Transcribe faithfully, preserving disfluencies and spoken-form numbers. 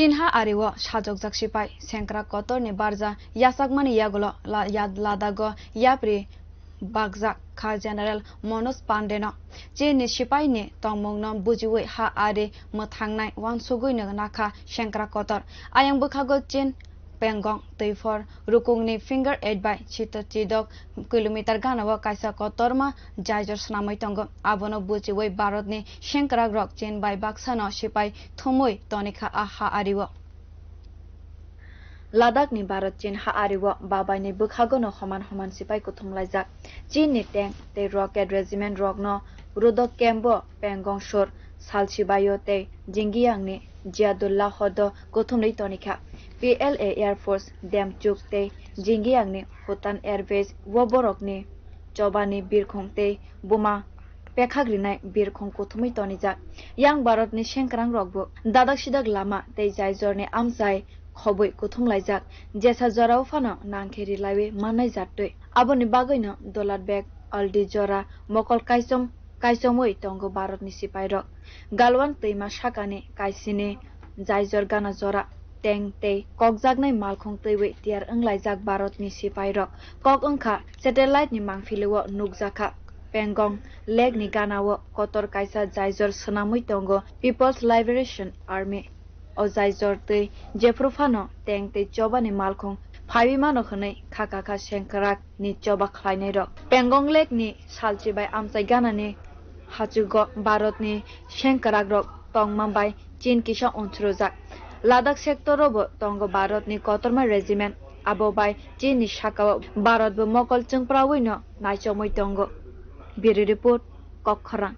Chin ha ario sajokjak sipai sengkrak kotorni barja yachakmani yagulo La-, Ya-, Ladago yapri bakjak kha General Manoj Pandeno. Chinni sipaini tongmungno bujiwi ha ari mwthangnai uansugwino nakha sengkrak kotor. Ayang bwkhago Chin Pangong twiphor rukungni finger eight bai chito chidok kilometer ganao kaisa kotorma jaijor swnamwi tongo. Abono buchiwi Bharatni sengkrakrok Chin bai baksano sipai thumwi tonikha a ha ario. Ladakhni Bharat-Chin ha ario babaini bwkhagono homan homan sipai kuthumlaijak. Chinni tank tei rocket regiment rokno Rudok camp-o Pangong Sur, Salsibayo tei Jingiangni Jiadullah hodo kuthumwi tonikha. P L A Air Force Demchuk tei Jingiangni Hotan Air Base o borokni chobani birkhong tei buma pekhak rinai birkhong kuthumwi tonijak. Yang Bharatni sengkrangrokbo dadak sidak lama tei jaijorni amchai khobwi kuthumlaijak, jesa jorao phano nangkhe rilaiwi mannai jattwi. Aboni bagwino Dolat bag aldi jora mokol kaichom kaichomwi tongo Bharatni sipairok. Galwan twima sakani kaisini jaijor gana jora tank tei kokjaknai malkhung twiwi tiyar wnglaijak Bharatni sipairok. Kok wngkha satellite-ni mangpilio nukjakha Pangong Lake-ni ganao kotor kaisa jaijor swnamwi tongo People's Liberation Army. O jaijor twi jephru phano tank tei chobani malkhung phaiwi mano hwnwi khakakha sengkrak ni choba khlainairok. Pangong Lake-ni salchi bai amchai ganani hachugo Bharatni sengkrakrok tongma bai Chin kisa unsrujak. Ladakh sector-o bo tongo Bharatni kotorma regiment, abo bai Chinni sakao Bharatbo mokol chwngprawino naichomwi tongo. Bureau Report, Kokkhorang.